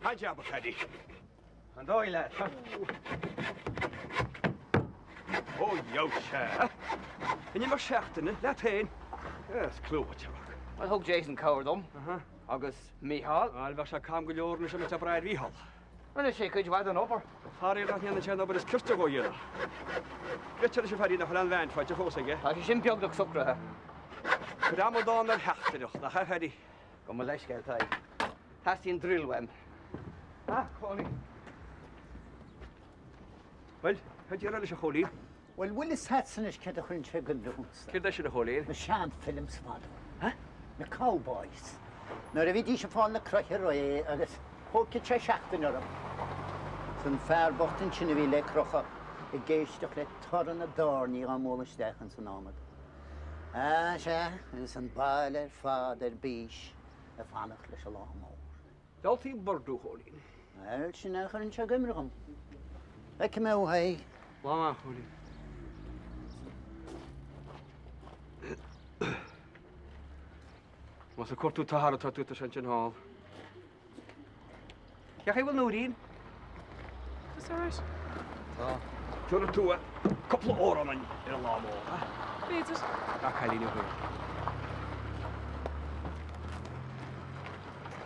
An-jab, a Phaddy. An dóigh leat? Ó, sea. In imeacht seachtaine, leat féin. Is clú dhuit, a mhac. Bhuel, thug Jason cabhair dom. Agus Mícheál. Bhuel, bheadh sé cam go leor anois dá mbeadh ag brath ar Mhícheál. Rinne sé cuid mhaith den obair. Faraor nach ndéanann sé an obair is cirte dhó a dhéanamh. Creidtear leis a Phaddy nach bhfuil aon bhean faighte fós aige. Tá sé sin beagnach socraithe. Cuid amadán ar theachtaireacht, nach ea, a Phaddy? Gabh mo leithscéal, Tadhg. Teastaíonn druil uaim. Ah, Cóilín. Bhuel, cad déarfá leis, a Chóilín? Bhuel, bhfuil fhios a'dsa anois céard a chuireann sé i gcuimhne dhomsa? Céard é sin, a Chóilín? Na seanfilms fadó. Huh? Na cowboys. Nuair a bhídís ag fáil na croiche réidh agus thógfadh sé seachtain orthu. 'S an fear bocht ansin a bhí le crochadh ag éisteacht le torann na dtairní á mbualadh isteach ins an adhmad. Ah, sea, agus an baile ar fad ar bís ag fanacht leis an lá mór. Daltaí Bhordeaux, a Chóilín. Bhuel, sin é a chuireann sé i gcuimhne dhom. Feicfidh mé thú, a Thaidhg. Lá maith, a Chóilín. Más ag cuartú t'athar atá tú, tá sé ansin thall. Cén chaoi a bhfuil Nóirín? Tá sí alright. Tá. Tabharfaidh tú cúpla amhrán dúinn ar an lá mór, ha? B'fhéidir. Tá cailín ó thuaidh.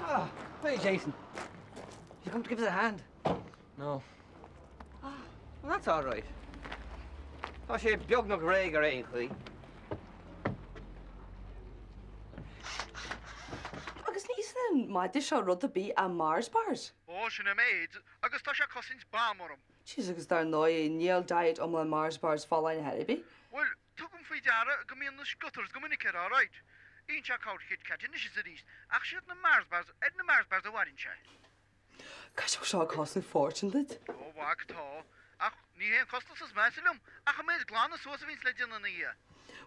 Ah, hey Jason. You come to give us a hand? No. Ah, well that's all right. Tá sé beagnach réidh ar aon chaoi. Agus ní íosann an maide seo rud ar bith ach Mars bars. Ó, sin é méid, agus tá sé ag cosaint bam orm. Jeez, agus dar ndóigh, níl diet iomlán Mars bars folláin ar chor ar bith. Bhuel, tugaim faoi deara go mbíonn na Scutters go minic air alright. Itheann sé corr Kit Kat anois is arís, ach siad na Mars bars, ar na Mars bars a mhaireann sé. Caithfidh seo cosnú fortune duit. Ó, a mhac, tá. Ach ní hé an costas is measa liom, ach an méid glanadh suas a bhíonns le déanamh ina dhiaidh.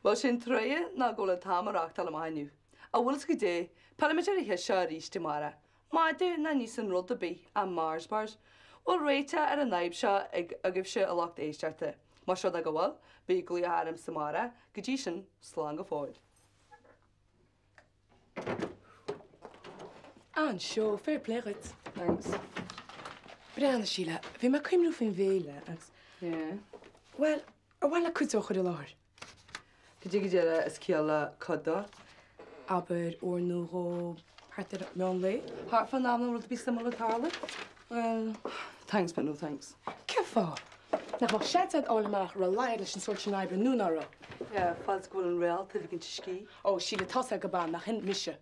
Bhuel, sé an truaighe ná go bhfuil an t-am ag reachtáil amach inniu. An bhfuil fhios agat goidé, pillfimid ar an cheist seo arís amárach. Madadh nach n-íosann rud ar bith ach Mars bars. Bhfuil réiteach ar an fhadhb seo ag agaibhse a lucht éisteachta? Más rud é go bhfuil, bí ag glaoch ormsa amárach. Go dtí sin, slán go fóill. An-seó, fair play dhuit. Thanks. Breathnaigh, a Shíle, bhí mé ag cuimhniú faoin bhféile agus. Yeah. Bhuel, ar mhaith leat cuid dó a chur i láthair? Cad é go díreach is ciall le cuid dó? Abair uair nó dhó thart ar meán lae. Thart fán am nach bhfuil rud ar bith suimiúil ag tarlú? Bhuel. Thanks but no thanks. Cén fáth? Nach mbeadh seans agat fháil amach raibh laghad leis an sórt sin oibre nó ná raibh? Yeah, fad is go bhfuil an réalt ag ligean scíth. Ó, Síle, tá's agat gurb ea, nach shin mise.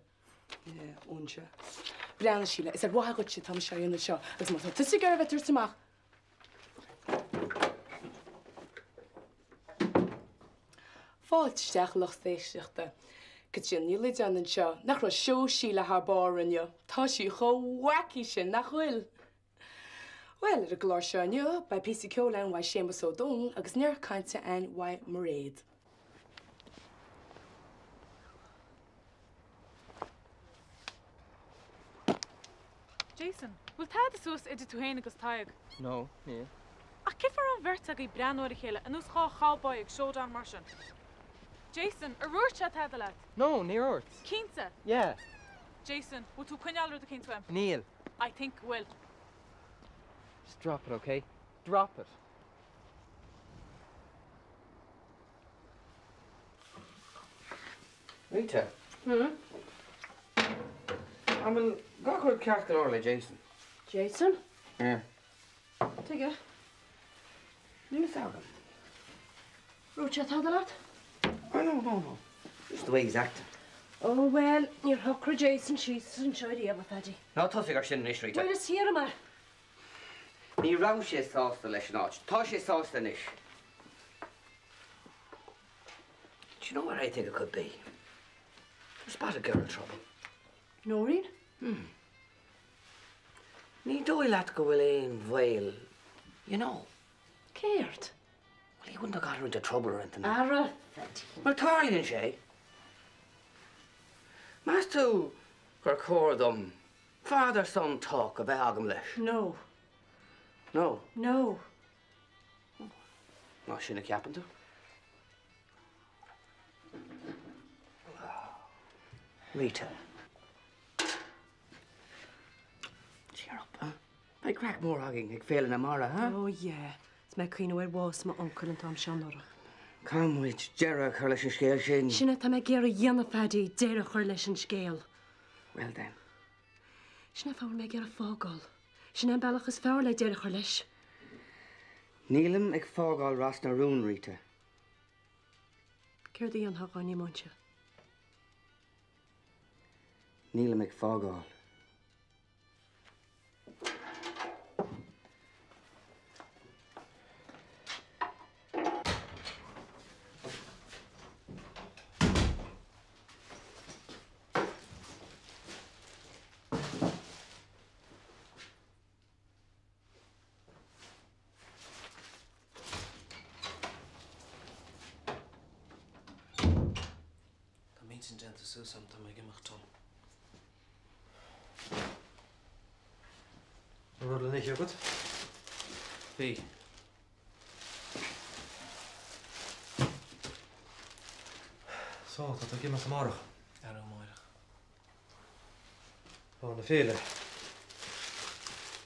Yeah, óinse. Breathnaigh, Síle, is ar mhaithe dhuitse atá mise á dhéanamh seo agus má tá tusa ag iarraidh a bheith ag tabhairt amach, Fáilte isteach, a lucht éisteachta. Caitríona Ní Loideáin anseo. Nach raibh seó Síle thar barr inniu? Tá sí chomh wacky sin, nach bhfuil? Bhuel, ar an gclár seo inniu, beidh píosa ceoil ann uaidh Séamus Ó Dónaill agus neart cainte ann uaidh Mairéad. Jason, Bhfuil tada suas idir tú féin agus Tadhg? No, níl. Ach cén fáth a raibh an bheirt agaibh ag breathnú ar a chéile ar nós dhá chowboy ag showdown mar sin? Jason, Ar dhúirt sé tada leat? No, níor dhúirt. Cinnte? Yeah. Jason, Bhfuil tú ag coinneáil rud eicínt uaim? Níl. I think go bhfuil. Just drop it, okay? Drop it. Rita. Hmm? An bhfuil gach rud ceart go leor le Jason? Jason? Yeah. Tuige? Níl fhios agam. Dúirt sé tada leat? Oh no, no, no. Just the way he's acting. Oh well, níor shocraigh Jason síos anseo riamh, a Phaddy. Ná tosaigh ar sin anois, Rita. Bhuel, is fíor dom é. Ní raibh sé sásta leis an áit. Tá sé sásta anois. Do you know what I think it could be? There's spotted girl trouble. Nóirín? Hmm. Ní dóigh leat go bhfuil aon bhaol, you know. Céard? Well, he wouldn't have got her into trouble or anything. Ara, a Phaddy. Well, tarlaíonn sé. Meas tú gur chóir dom father-son talk a bheith agam leis? No. No? No. Ná sin a cheapann tú? Rita. Cheer up. Beidh craic mór againn ag Féile na Mara, huh? Oh yeah. Is mé ag cuimhneamh ar bhás m'uncail an t-am seo anuraidh. Caithfidh muid deireadh a chur leis an scéal sin. Sin é atá mé ag iarraidh a dhéanamh, Phaddy, deireadh a chur leis an scéal. Well then. Sin é an fáth a bhfuil mé ag iarraidh fágáil. Sin é an bealach is fearr le deireadh a chur leis. Nílim ag fágáil Ros na Rún, Rita. Céard a dhéanfá dá n-imeoinnse? Nílim ag fágáil. Tá m'intinn déanta suas agam, tá mé ag imeacht, Tom. An rud le n-ithe agat? Bhí. So, tá tú ag imeacht amárach? Arú amáireach. Lá na féile.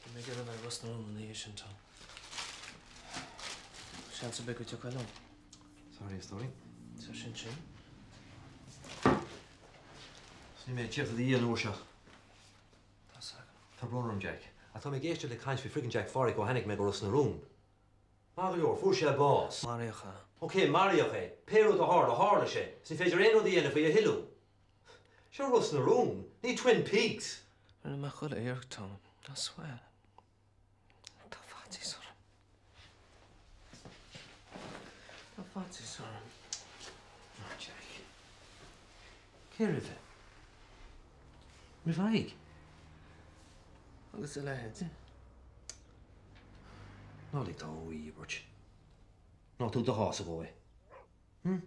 Níl mé ag iarraidh a bheith i Ros na Rún an oíche sin, Tom. Seans ar bith go dtiocfá liom. Sorry, a stóirín. So sin sin. Níl mé ag tíocht i do dhiaidh an uair seo. Tá's agam. Tá brón orm, Jack. Ach tá mé ag éisteacht le caint faoi friggin' Jack Phádraic ó tháinig mé go Ros na Rún. Maith go leor, fuair sé bás. Maraíodh é. Ok, maraíodh é. Pé rud a tharla, tharla sé. Is ní féidir aon rud a dhéanamh faoi a thuilleadh. Seo Ros na Rún, ní Twin Peaks! Rinne mé chuile iarracht, Tom. I swear. Tá faitíos orm. Tá faitíos orm. Oh, Jack. Cé roimhe? Roimh aghaidh? Agus a leithéid. Ná lig dó í a íobairt. Ná tabhair do shásamh dó é. Hm?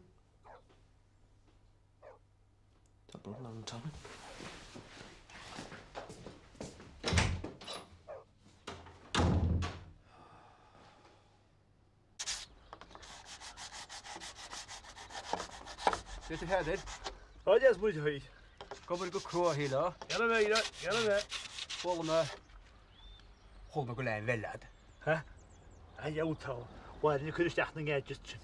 Tá brón orm, Tommy. Cé tú Peadar? Tá deas muid a Thaidhg. Ag obair go crua, a shílfeá. Déanfaidh mé, déanfaidh mé. Chuala mé, chuala mé go lean bheith leat. Ha? A dheabhal tá, Mháirín ag cur isteach na ngadgets sin.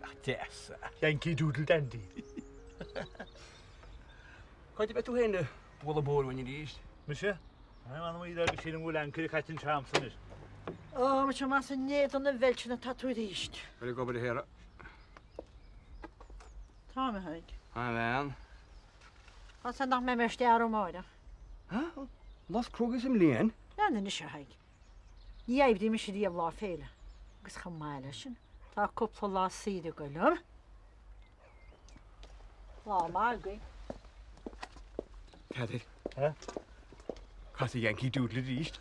Nach deas é. Yankee Doodle Dandy. Cá fhad a bheidh tú féin ag bualadh bóthair uainn arís? Mise? Ai, m'anam í agus sílim go bhfuil ancaire caite anseo a'msa anois. Ó, muise más in éadan an bheilt atá tú arís. Bhfuil ag obair a Shéara? Táim, a Thaidhg. A bhean. Tá nach mbeidh mé istigh arú amáireach. Ha? Lá is cróga sa mbliain? Lean anois, a Thaidhg. Ní oibrím mise riamh lá féile, agus chomh maith leis sin, tá cúpla lá saoire ag goil liom. Lá maith againn. Peadar. Ha? Cas an Yankee Doodle arís.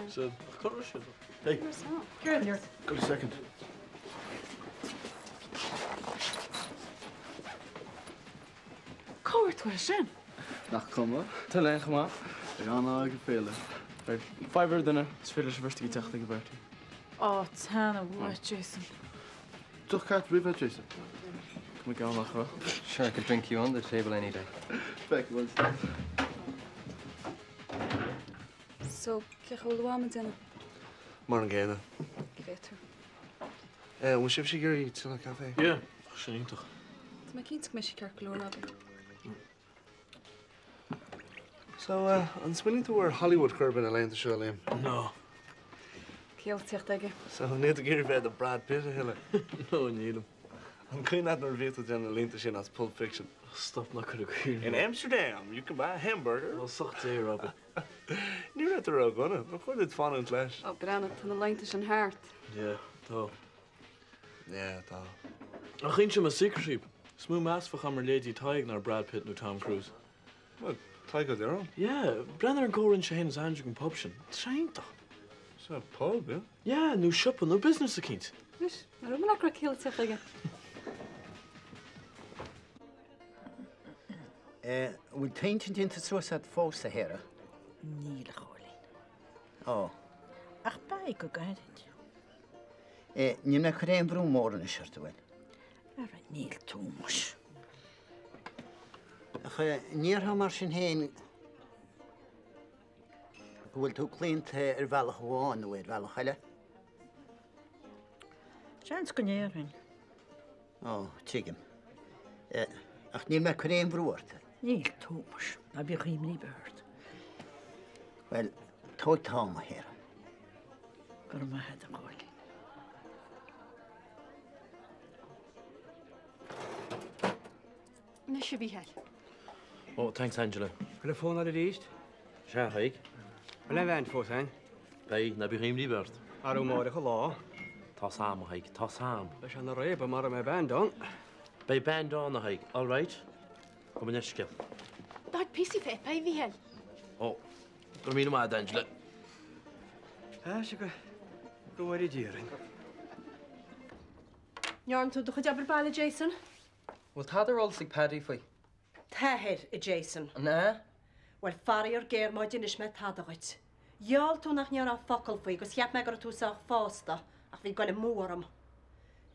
So, cá raibh siad? Hey. Got a second. Cá bhfuair tú é sin? Nach cuma? Tá léan chomh maith. Beidh an-lá ag an féile. Beidh fadhb ar duine, is féidir leis an bheirt agaibh teacht ag an bparty. Á, taitneamh uait, Jason. Deoch ceart roimhe, Jason. Cuma geall nach raibh. Sure, I could drink you under the table any day. Feicfidh muid. So, cé chomh luath am ag déanamh? Mar an gcéanna. Cé tú? Eh, bhfuil sibhse ag iarraidh tuilleadh caife? Yeah, bheadh sin iontach. Tá mé cinnte go mbeidh sé ceart go leor, Robbie. So, eh, an smaoiníonn tú ar Hollywood chor ar bith na laethanta seo, Liam? No. Ciall tíocht aige. So, níl tú ag iarraidh bheith i do Brad Pitt a thuilleadh? No, nílim. An cuimhin leat nuair a bhíodh tú ag déanamh na línte sin as Pulp Fiction? Stop ná cuir i gcuimhne. In Amsterdam, you can buy a hamburger. Ó, soch Dé, Robbie. Ní raibh tú ródhona, ba chóir duit fanúint leis. Ó, breathnaigh, tá na laethanta sin thart. Yeah, tá. Yeah, tá. Ach inseoidh mé secret daoibh, is mó meas a bheadh agam ar leithéidí Tadhg ná ar Brad Pitt nó Tom Cruise. Bhuel, Tadhg Ó Direáin? Yeah, breathnaigh ar an gcomhrá a rinne sé féin is Andrew ag an pub sin. Tá sé iontach. Sea, pub, yeah? Yeah, nó siopa nó business eicínt. Anois, an raibh mé leat go raibh ciall tíocht aige? An bhfuil t'intinn déanta suas agat fós, a Shéara? Níl, a Chóilín. Ó. Ach beidh go gairid. Níl mé ag cur aon bhrú mór anois ort, an bhfuil? Ara níl tú muis. Ach an ndéarfá mar sin féin go bhfuil tú claonta ar bhealach amháin nó ar bhealach eile? Seans go ndéarfainn. Ó, tuigim. Ach níl mé ag cur aon bhrú ort. Níl tú muis. Ná bíodh imní ar bith ort. Bhuel, tóg t'am, a Shéara. Go raibh maith agat, a Chóilín. Anois, a Mhícheáil. Ó, thanks Angela. Bhfuil an fón agat arís? Sea, a Thaidhg. Bhfuil an bhean fós ann? Beidh, ná bíodh imní ar bith ort. Arú amárach an lá. Tá's a'm, a Thaidhg, tá's a'm. Beidh sé ina réabadh mara mbeidh band ann. Beidh band ann, a Thaidhg, all right? Gabh mo leithscéal. Do chuid píosaí pháipéir, a Mhícheáil. Ó, go raibh míle maith agat, Angela. Tá sé go go bhfóire Dia orainn. Ndearna tú do chuid obair baile, Jason? Bhfuil tada ar eolas ag Paddy faoi? T'athair, a Jason. An ea? Bhuel, faraor géar má d'inis mé tada dhuit. Gheall tú nach ndéarfá focal faoi agus cheap mé go raibh tú sách fásta ach bhí goil amú orm.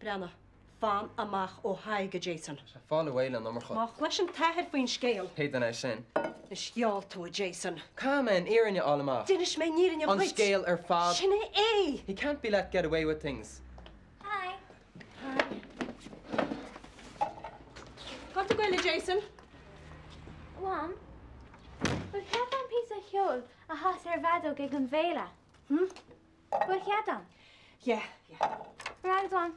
Breathnaigh, fan amach ó Thadhg, a Jason. Tá sé ag fáil away le an iomarca. Má chloiseann t'athair faoin scéal. Pé duine é sin. Anois gheall tú, a Jason. Caithfidh mé an fhírinne a fháil amach. D'inis mé an fhírinne An dhuit. scéal ar fad. Sin é é! He can't be let get away with things. Hi. Hi. Cá bhfuil tú ag goil, a Jason? Mham, bhfuil cead a'm píosa cheoil a chasadh ar bhfeadóg ag an bhféile? Hm? Bhfuil cead a'm? Yeah, yeah. Right, Mham.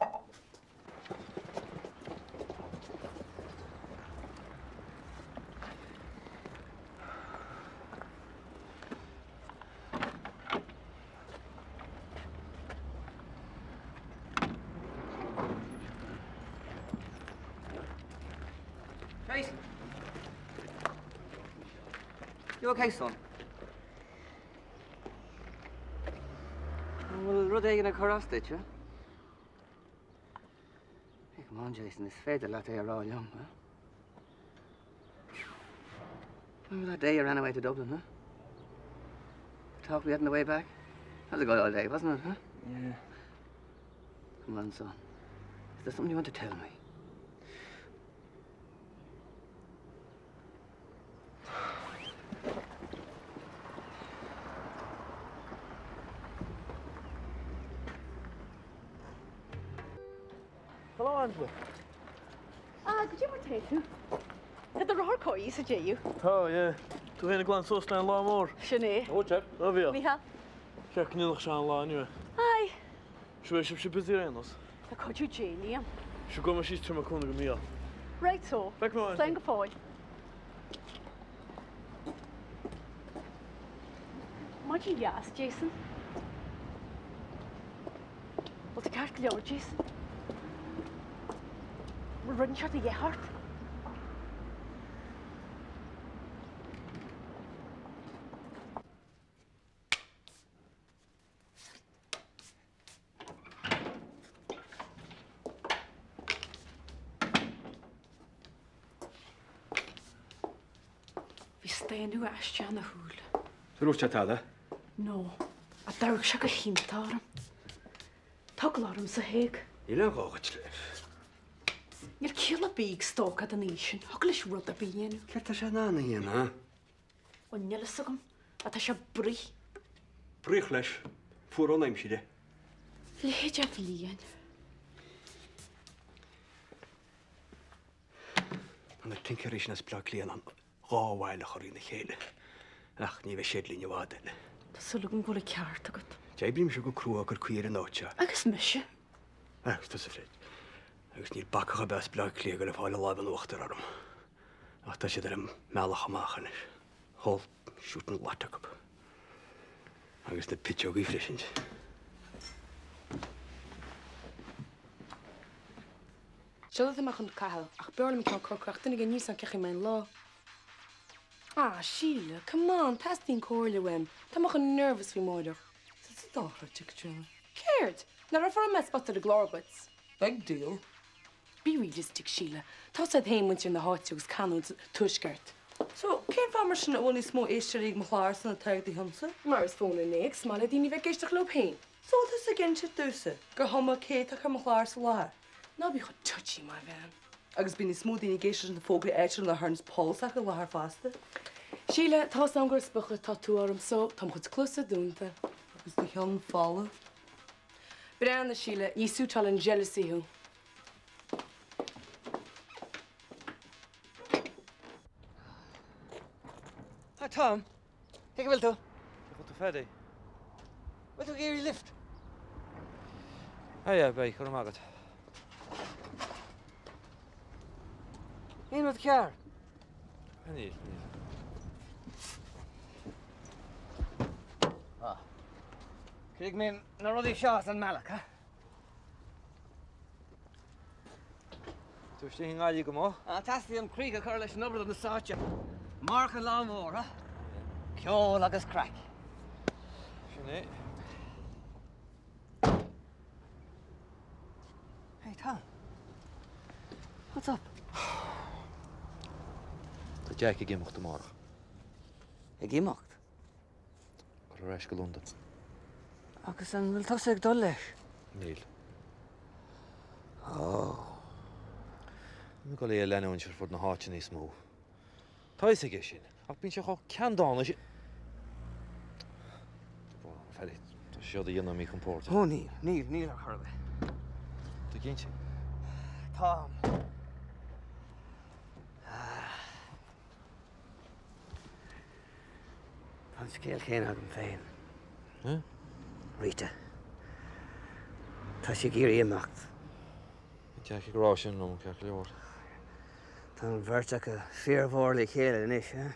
Jason! You okay, son? An bhfuil rud éigin ag cur as duit, eh? Hey, come on, Jason, is féidir leat é a rá liom, eh? Remember that day you ran away to Dublin, huh? The talk we had on the way back? That was a good old day, wasn't it, huh? Yeah. Come on, son. Is there something you want to tell me? Hello, Angela. Ah, goidé mar tá tú? Tá do rothar cóirithe sa deireadh. Tá, yeah. Tú féin ag glanadh suas le an lá mór. Sin é. Ó, Jeff. Ó, bhí. Mícheál. Cé coinníollach sé an lá inniu é. Aye. Sure beidh sibhse busy ar aon nós. Tá cuidiú Dé liom. Sure gabhfaidh mé síos tabharfaidh mé cúnamh do Mhícheál. Right so. Feicfidh mé. Slán go fóill. Maidin dheas, Jason. Bhfuil tú ceart go leor, Jason? Bhfuil rud inteacht de dhíth ort? Bhí staonadh aisteach ina shúil. Ar dhúirt sé tada? No, ach d'amharc sé go hiontach orm. Tá eagla ormsa, a Thaidhg. Níl aon ghá dhuit leis. Níl ciall ar bith ag stócach den aois sin. Thiocfadh leis rud ar bith a dhéanamh. Céard tá sé in ann a dhéanamh? Bhuel, níl fhios agam, ach tá sé bruith. Bruíodh leis, fuar ón aimsir é. Leithéid de bhliain. Tá na tincéirí sin as Bleá Cliath in ann dhá bhaile a chur ina chéile, ach ní bheidh siad linn i bhfad eile. Tá súil agam go bhfuil an ceart agat. D'oibrigh mise go crua ag cur caoi ar an áit seo. Agus mise. Agus tusa, Fred. Agus níl bacach ar bith as Bleá Cliath ag goil ag fáil a lámh in uachtar orm. Ach tá siad ar a mbealach amach anois. Whole shootin' lot acu. Agus na piteogaí freisin. Seo atá mé chun caitheamh, ach b'fhearr liom ceann corcra ach then again níl 's a'm cén chaoi a mbeidh an lá. Ah, Síle, come on, teastaíonn comhairle uaim. Tá mé chomh nervous faoi amáireach. Tá tú dochreidte, Caitríona. Céard? Nach raibh mé spota ar an gclár dhuit? Big deal. Be realistic, Síle. Tá 's a'd féin muintir na háite agus canúint an tuaiscirt. So, cén fáth mar sin a bhfuil níos mó éisteoirí ag mo chlársa ná atá ag do cheannsa? Mar is fón in éag, is maith le daoine bheith ag éisteacht leo féin. So bhfuil tusa ag inse domhsa gur chuma cé atá ag cur mo chlársa i láthair? Ná bí chomh touchy, mo bhean. Agus bíonn níos mó daoine ag éisteacht leis na fógraí áitiúla nuair a chuireanns Paul s'acu i láthair fosta. Síle, tá 's agam gur ag spochadh atá tú orm so tá mo chuid cluasa dúnta. Agus do cheann folamh. Breathnaigh, a Shíle, ní suiteálann jealousy thú. Hi Tom, cén chaoi a bhfuil tú? Cén chaoi a bhfuil tú Phaddy? Bhfuil tú ag iarraidh lift? Ah yeah, beidh, go raibh maith agat. Aon rud cearr? Ah níl, níl. Ah. Cuirfidh mé na rudaí seo as an mbealach, ha? Tú istigh i nGaillimh go maith? Ah, teastaíonn críoch a chur leis an obair do na sáite. Amárach an lá mór, ha? Ceol agus craic. Sin é. Hey Tom. What's up? Tá Jack ag imeacht amárach. Ag imeacht? Dul ar ais go Londain. Agus an bhfuil tusa ag dul leis? Níl. Ó. Níl mé ag dul é a leanúint ar fud na háite níos mó. Tá fhios aige sin, ach bíonn sé chomh ceanndána sin. Tá sé seo do dhéanamh míchompordach. Ó níl, níl, níl ar chor ar bith. Tú cinnte? Táim. Tá an scéal céanna agam féin. Rita. Tá sí ag iarraidh imeacht. Bhí Jack ag rá sin liom, ceart go leor. Tá an bheirt acu fíormhór le chéile anois, eh?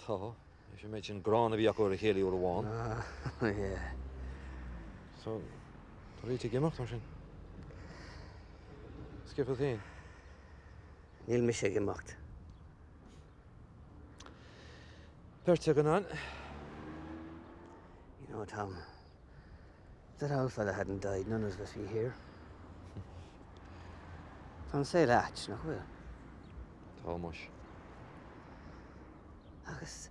Tá. Is an méid sin gráin a bhí acu ar a chéile uair amháin. Ah, yeah. So, tá Rita ag imeacht, mar sin? Is céard fút féin? Níl mise ag imeacht. Beirt againn ann. You know, Tom, if that old fella hadn't died, none of us would be here. Tá an saol ait, nach bhfuil? Tá, muis. Agus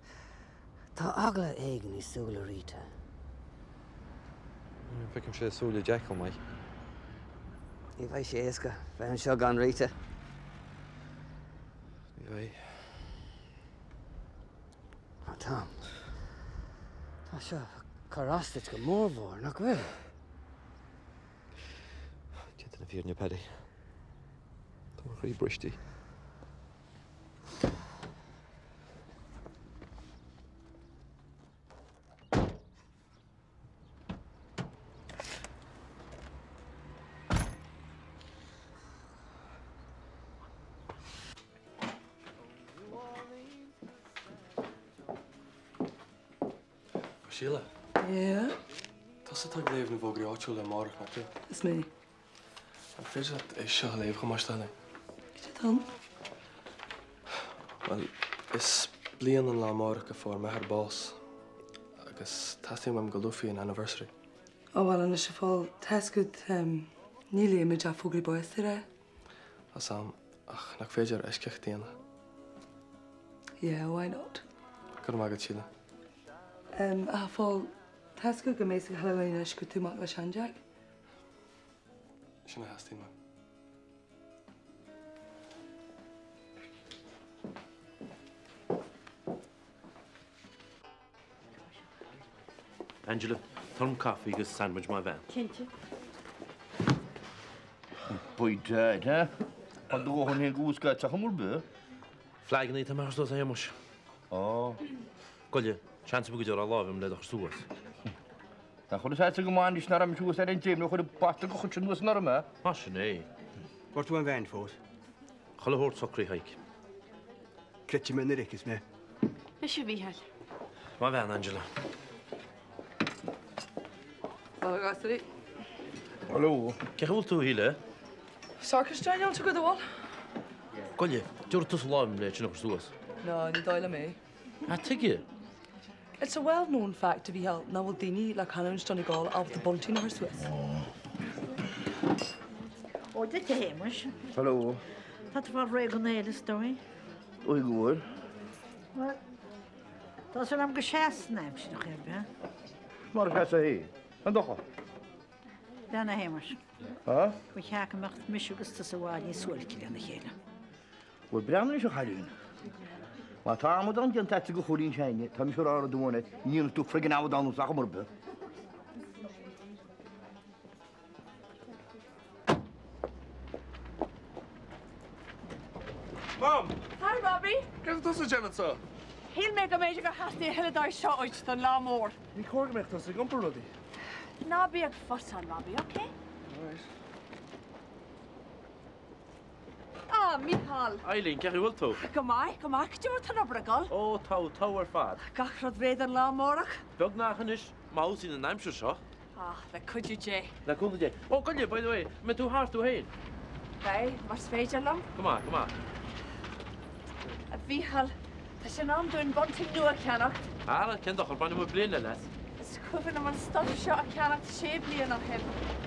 tá eagla éigin i súile Rita. Feicim sé i súile Jack chomh maith. Ní bheidh sé éasca bheith anseo gan Rita. Ní bheidh. Oh, Tom. Tá seo ag cur as duit go mórmhór, nach bhfuil? Déanta na fírinne, Paddy. Tá mo chroí briste. Síle. Yeah? Tusa atá ag léamh na bhfógraí áitiúla amárach, nach tú? Is mé. An féidir leat é seo a léamh chomh maith le Cad é atá ann? Bhuel, is bliain an lá amárach a fuair m'athair bás agus teastaíonn uaim go luafaí an anniversary. Ó bhuel anois a Phóil, tá fhios agat ní léimid ach fógraí báis ar aghaidh. Tá 's a'm, ach nach féidir eisceacht a dhéanamh? Yeah, why not? Go raibh maith agat, Síle. Ach a Phóil, tá fhios agat go mbeidh fhios ag chuile dhuine anois gur tú mac le sean-Jack. Sin a theastaíonn uaim. Angela, tabhair dom caife agus sandwich mo bhean. Cinnte. By dad, eh? Tá do dhóthain féin go bhfuascailt ach ar bith. Flagannaí atá mé a chur suas a Shéamuis. Ó. Goile, seans ar bith go dtiocfaidh láimh orm le do chur suas. Tá chuile shaghdsa go maith anois ná raibh mise thuas ar an dréim nó chuir an bata go chuid sin anuas orm é. Mar sin é. Fuair tú an bhean fós? Chuile shórt socraithe, a Thaidhg. Creidfidh mé nuair a fheicfeas mé. Anois a Mhícheáil. Mo bhean, Angela. Hello, a ghasúraí. Hello. Cén chaoi a bhfuil tú, a Shíle? Sorcas déanta agat, an bhfuil? Goile, dtiúrfaidh tusa láimh dom le sin a chur suas. No, ní dóigh liom é. Ah, tuige? It's a well known fact, a Mhícheáil, nach bhfuil daoine le canúint Donegal ábalta bunting a chur suas. Ó, Dia duit a Shéamuis. Hello. Tá tú ag fáil réidh don fhéile, is dóigh. Dóigh go bhfuil. Bhuel, tá súil agam go seasann an aimsir ar chor ar bith. Mar a sheasfaidh í. An dochar? Breathnaigh a Shéamais. Há? Ba cheart go mbeadh mise agus tusa i bhfad níos suailcí lena chéile. Bhuel, breathnaigh anois a chailín. Má tá amadán déanta agatsa de Chóilín s'againne, tá mise ag rá rud amháin leat, ní dhéanfaidh tú friggin' amadán as ar chuma ar bith. Mam! Hi Robbie! Céard atá tusa ag déanamh anseo? Shíl mé go mb'fhéidir gur theastaigh a thuilleadh dóibh seo uait don lá mór. Ní cóir go mbeadh tusa ag iompar rudaí. Ná bí ag fusáil, Robbie, ok? Alright. Ah, Mícheál! Eileen, cén chaoi a bhfuil tú? Go maith, go maith. Cad é mar tá an obair ag dul? Ó, togha, togha ar fad. Gach rud réidh don lá amárach? Beagnach anois, má fheabhsaíonn an aimsir seo. Ah, le cuidiú Dé. Le cúnamh Dé. Ó, goile, by the way, an mbeidh tú thart tú féin? Beidh, más féidir liom. Go maith, go maith. A Mhícheáil, tá sé in am dúinn bunting nua a cheannacht. Ara, cén dochar, bainfidh muid bliain eile as. Is cuimhin liom an stuif seo a cheannacht sé bliana ó shin.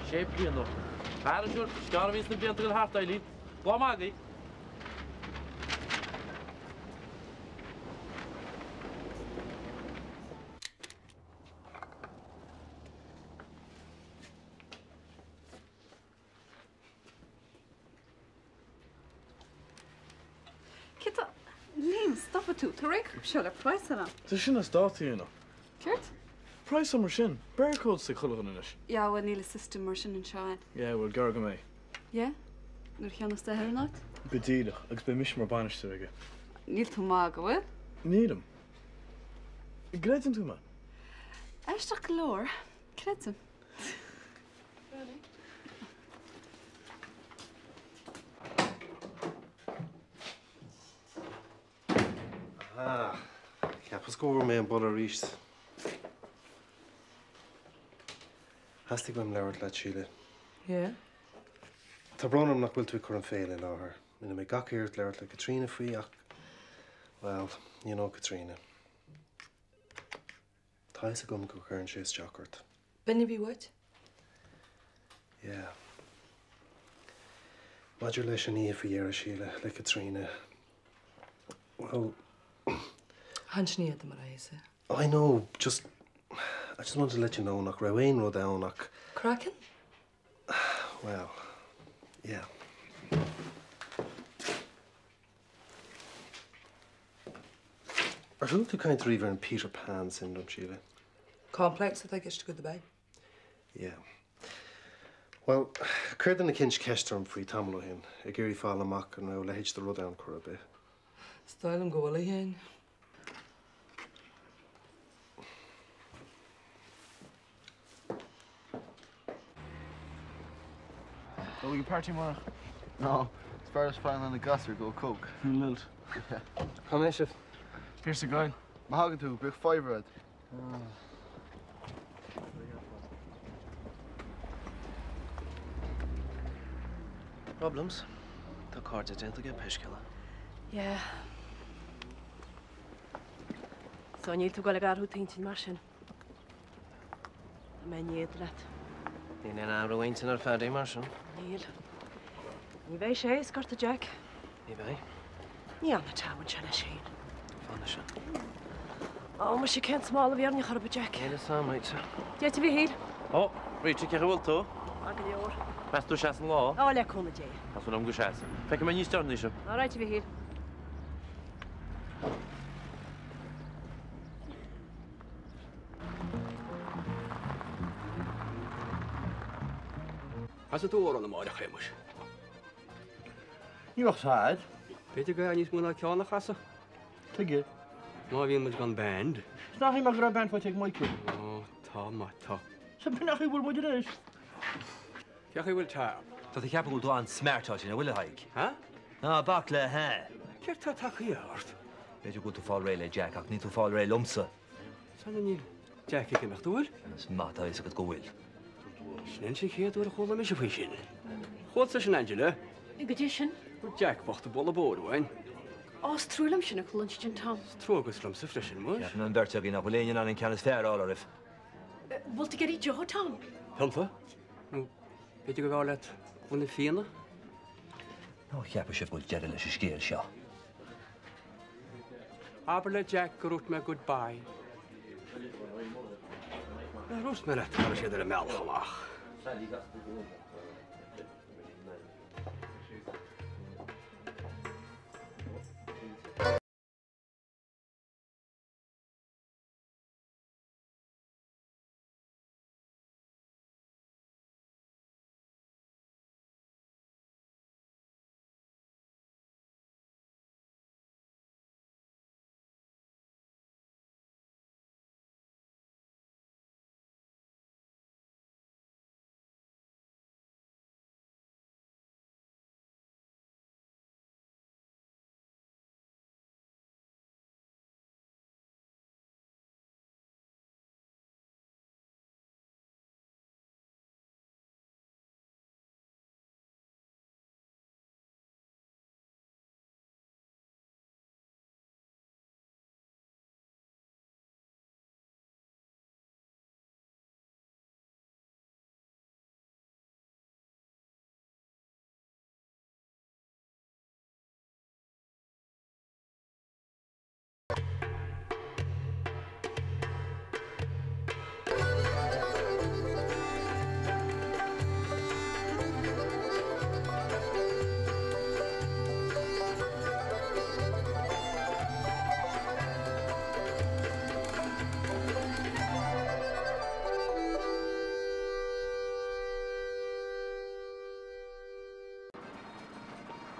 Sé bliana ó shin. Ara, sure, is gearr a bhíonns na blianta ag dul thart, Eileen. Lá maith agaibh. Cé tá? Liam, stopfaidh tú. Tá réidh seo le praghsanna. Tá sin as dáta, you know. Céard? Praghas mar sin, barcodes ag chuile dhuine anois. Yeah, bhuel níl an system mar sin anseo againn. Yeah, bhuel, gearr go mbeidh. Yeah? Nuair a cheannós d'athair an áit? Go díreach, agus beidh mise mar bainisteoir aige. Níl tú ag magadh, an bhfuil? Nílim. Gcreideann tú mé? Aisteach go leor, creidim. Ah, cheapas go bhfuair mé an boladh arís. Theastaigh uaim labhairt leat, Síle. Yeah? Tá brón orm nach bhfuil tú ag cur an féile i láthair. Rinne mé gach iarracht labhairt le Caitríona faoi ach, well, you know Caitríona. Tá fhios agam go gcuireann sé isteach ort. B'in a bhí uait? Yeah. Maidir leis an oíche faoi dheireadh, Síle, le Caitríona, well. Thaitnigh iad mar a fhios. I know, just, I just wanted to let you know nach raibh aon rud ann ach. Craiceann? Well, yeah. Ar chuala tú caint riamh ar an Peter Pan syndrome, Síle? Complex atá i gceist agat, ab ea? Yeah. Well, chuir duine eicínt ceist orm faoi tamall ó shin, ag iarraidh fáil amach an raibh a leithéid de rud ann chor ar bith. Is dóigh liom go bhfuil, a Sheáin. Dul ag an party amárach? No, is fearr leis fanacht le na gasúir ag ól coke. An lilt. Yeah. Cá mbeidh sibh? Thiar sa gcoill. Má thagann tú, bíodh fiver agat. Problems? Tá cairde déanta aige pé scéal é. Yeah. So níl tú ag dul ag athrú t'intinn mar sin? Tá mé in éad leat. Níl aon athrú intinn ar Phaddy mar sin. Níl. Ní bheidh sé ag scortadh Jack. Ní bheidh. Ní fhanfaidh Tom anseo leis féin. Fanfaidh sé. Ó, muise cén smál a bhí orainn chor ar bith, Jack. Níl fhios a'm, Rita. Dia duit a Mhichíl. Ó, Rita, cén chaoi a bhfuil tú? Maith go leor. Meas tú seasann an lá? Ó, le cúnamh Dé. Tá súil agam go seasann. Feicfidh mé níos deireanaí sibh. All right, a Mhichíl. Casfaidh tú amhrán amárach, a Shéamais. Ní bheadh fhios a'd. B'fhéidir go níos mó ná ceann a chasadh. Tuige? Má bhíonn muid gan band. Is nach ionadh go raibh band faighte ag Michael. Ó, tá, má tá. Sea, b'in a bhfuil muid anois. Cén chaoi a bhfuil Tom? Tá tú ag ceapadh go bhfuil tú an-smart, nach bhfuil, a Thaidhg? Ha? Ná bac le ha! Céard tá tagtha ort? B'fhéidir go bhfuil tú ag fáil réidh le Jack ach níl tú ag fáil réidh liomsa. Sula níl Jack ag imeacht, an bhfuil? Is maith atá a fhios agat go bhfuil. Sin an chéad uair a chuala mise faoi sin. Chuala tusa sin, Angela? Goidé sin? Go bhfuil Jack bocht ag bualadh bóthair uainn. Ó, is trua liom sin a chluinstin, Tom. Is trua agat liomsa freisin, muis. Ceapann an bheirt againn nach bhfuil éinne in ann an ceann is fearr a fháil oraibh. Bhfuil tú ag iarraidh deoch, Tom? Pionta? Nó b'fhéidir go mb'fhearr leat gloine fíona? Ná ceapadh sibh go bhfuil deireadh leis an scéal seo. Abair le Jack gur dhúirt mé goodbye. Nár dhúirt mé leat go raibh siad ar a mbealach amach?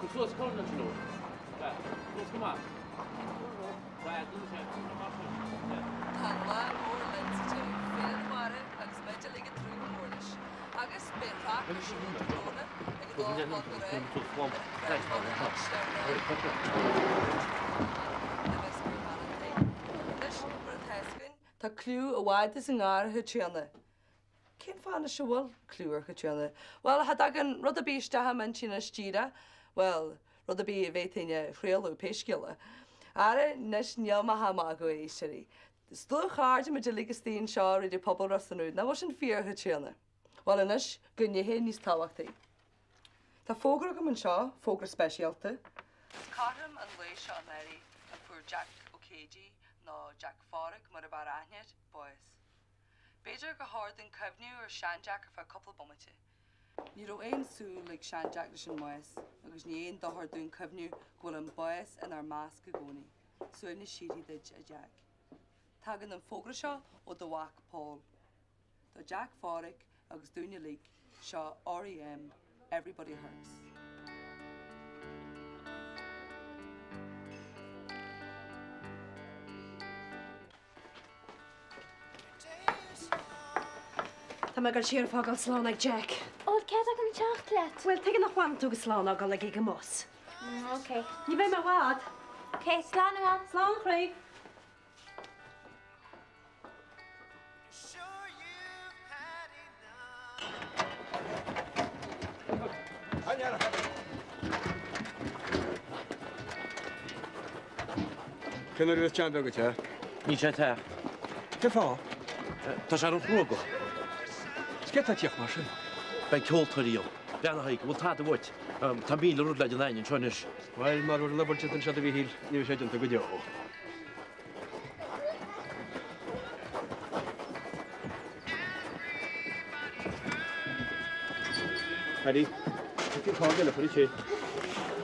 Cuir suas corn ansin ó. Suas go maith. Tá an lá mór linn sa deireadh, Féile na Mara agus muid uilig ag tnúth go mór leis. Agus beidh an tráthnóna ar siúl tráthnóna ag a dó a chlog ar aghaidh ar an Anois, mar atá fhios againn, tá cliú i bhfad is i ngar ar Chaitríona. Cén fáth anois a bhfuil cliú ar Chaitríona? Bhuel, cha dtagann rud ar bith isteach i m'intinn anois díreach, bhuel, rud ar bith a bhféadfainn a chraoladh, pé scéal é. Ara, anois, níl mé ach ag magadh, a éisteoirí. Is dlúthchairde muid uilig istigh anseo i Raidió Pobail Ros na Rún, nach bhfuil sin fíor, a Chaitríona? Bhuel, anois, go nithe níos tábhachtaí. Tá fógra agam anseo, fógra speisialta. Is cothrom an lae seo anuraidh a fuair Jack Ó Céidigh, nó Jack Phádraig mar ab fhearr aithne air, bás. B'fhéidir gur chóir dúinn cuimhniú ar shean-Jack ar feadh cúpla bomaite. Ní raibh aon súil ag sean-Jack leis an mbás agus ní aon dochar dúinn cuimhniú go bhfuil an bás inár measc i gcónaí. Suaimhneas síoraí duit, a Jack. Tagann an fógra seo ó do mhac Pól. Do Jack Phádraig agus dúinn uilig, seo R.E.M. Everybody Hurts. Tá mé ag dul siar ag fágáil slán ag Jack. Ó, bhfuil cead agam teacht leat? Bhuel, tuige nach bhfanann tú go slán á dhul ag an mbus? Ok. Ní bheidh mé i bhfad. Ok, slán a Mham. Slán a chroí. Cén uair a bheas John beag ag teacht? Níl sé ag teacht. Cén fáth? Tá sé róchruógach. Is céard atá ag tíocht mar sin? Beidh ceoltóirí ann. Breathnaigh, an bhfuil tada uait. Tá 1000 rud le déanamh againn anseo anois. Bhuel, mara bhfuil an obair déanta anseo a Mhíchíl, ní bheidh sé déanta go deo. Paddy, cén fáth eile chuir sé?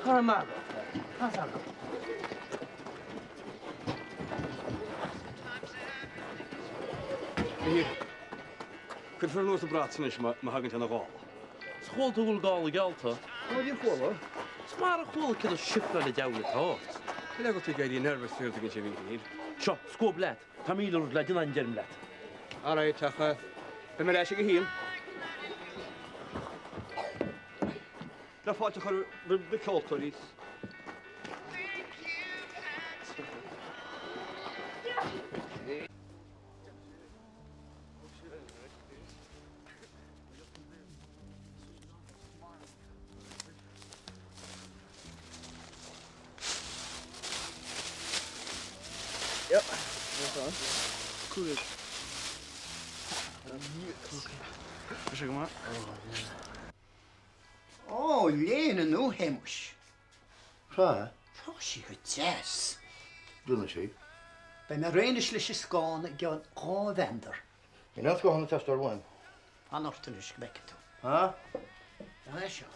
Cá raibh maith agat. Tá's agam. Here. Cuirfear anuas an brat anois má thagann sé 'na ghála. 'S chuala tú go bhfuil gála geallta? Ó, níor chuala. 'S mara chuala cén sifreáil an diabhail atá ort? Cad é go bhfuil tú ag éirí nervous faoi rud éigin a Mhíchíl? Seo, scuab leat. Tá 1000 rud le déanamh againn deirim leat. Alright, ach beidh mé ar ais ag a haon. Le fáilte a chur roimh na ceoltóirí. Yep. Cool. Tá sé go maith. Ó, léine nua, Shéamuis. Tá. Tá sí go deas. Rinne sí. Beidh mé réidh anois leis an scáth i gceann 2 mheandar. Níl aon scáth ag teastáil uaim. Fan ort anois go bhfeicfidh tú. Ha? É seo.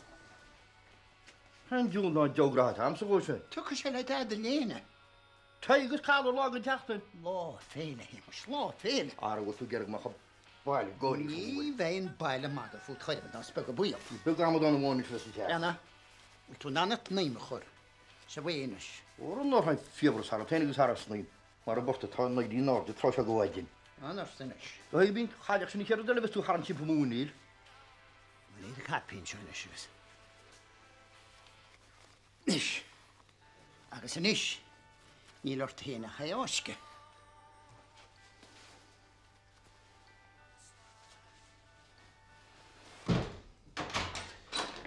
Cén diabhal ná deogra atá a'msa dhó sin? Tiocfaidh sé le Daid do léine. Tie agus collar lá den tseachtain. Lá Féile, a Shéamais, Lá Féile. Ara bhfuil tú ag iarraidh go mbeadh an baile i gcónaí fút? Ní bheidh an baile ag magadh fút chor ar bith, ná is beag an baol. Ní beag amadán amháin anois sa teach. Anna, bhfuil tú in ann an tsnaidhm a chur sa bhaoth anois? Óra ná raibh fiabhras orm féin agus thar an tsnaidhm, mar a b'ort atá in éirí in airde tráth seo de mhaidin. Fan ort anois. Do thuig bíonn chailleach sin an chéad rud eile a bheas tú tharraingt timpeall mo mhuiníl. Bhuel, léigh do caipín seo anois agus. Anois. Agus anois, níl ort féin ach é a fháisceadh.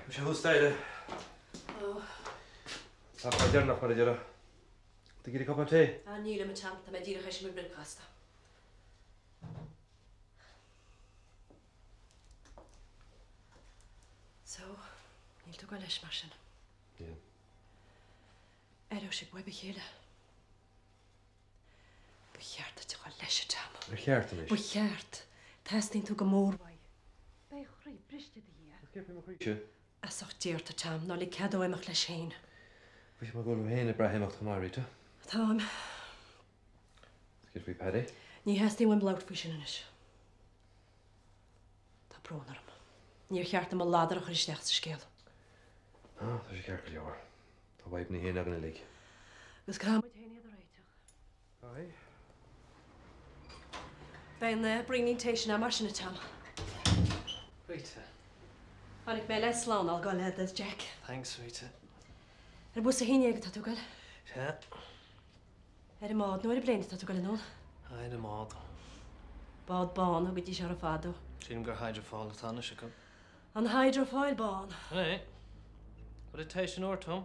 Tá sé thuas staighre. Ó. Tá cur deireanach mar a déarfá. Tú ag iarraidh cupán tae? Ah, nílim, a Tom. Tá mé díreach théis mo bhricfeasta. So, níl tú ag goil leis mar sin? Níl. Aireoidh sibh uaibh a chéile. Ba cheart duit a dhul leis, a Tom. Ar cheart anois? Ba cheart. Teastaíonn tú go mór uaidh. Beidh a chroí briste i do dhiaidh. Agus céard faoi mo chroíse? As ucht Dé ort, a Tom, ná lig cead dó imeacht leis féin. Bhí mé ag dul féin ag brath imeacht chomh maith, Rita. Táim. Agus céard faoi Paddy? Ní theastaíonn uaim labhairt faoi sin anois. Tá brón orm. Níor cheart dom mo ladar a chur isteach sa scéal. Ah, tá sé ceart go leor. Tá fadhbanna féin againn uilig. Agus caithfidh muid féin iad a réiteach. Caithfidh. Beidh an braoinín tae sin a'm mar sin, a Tom. Rita. Tháinig mé le slán a fhágáil leat, a Jack. Thanks, Rita. Ar bus a 11 atá tú ag goil? Sea. Ar an mbád nó ar an bpléin atá tú ag goil anonn? Ar an mbád. Bád bán a thugaidís orthu fadó. Sílim gur hydrofoil atá anois acu. An hydrofoil bán. Sin é. Bhfuil an tae sin úr, Tom?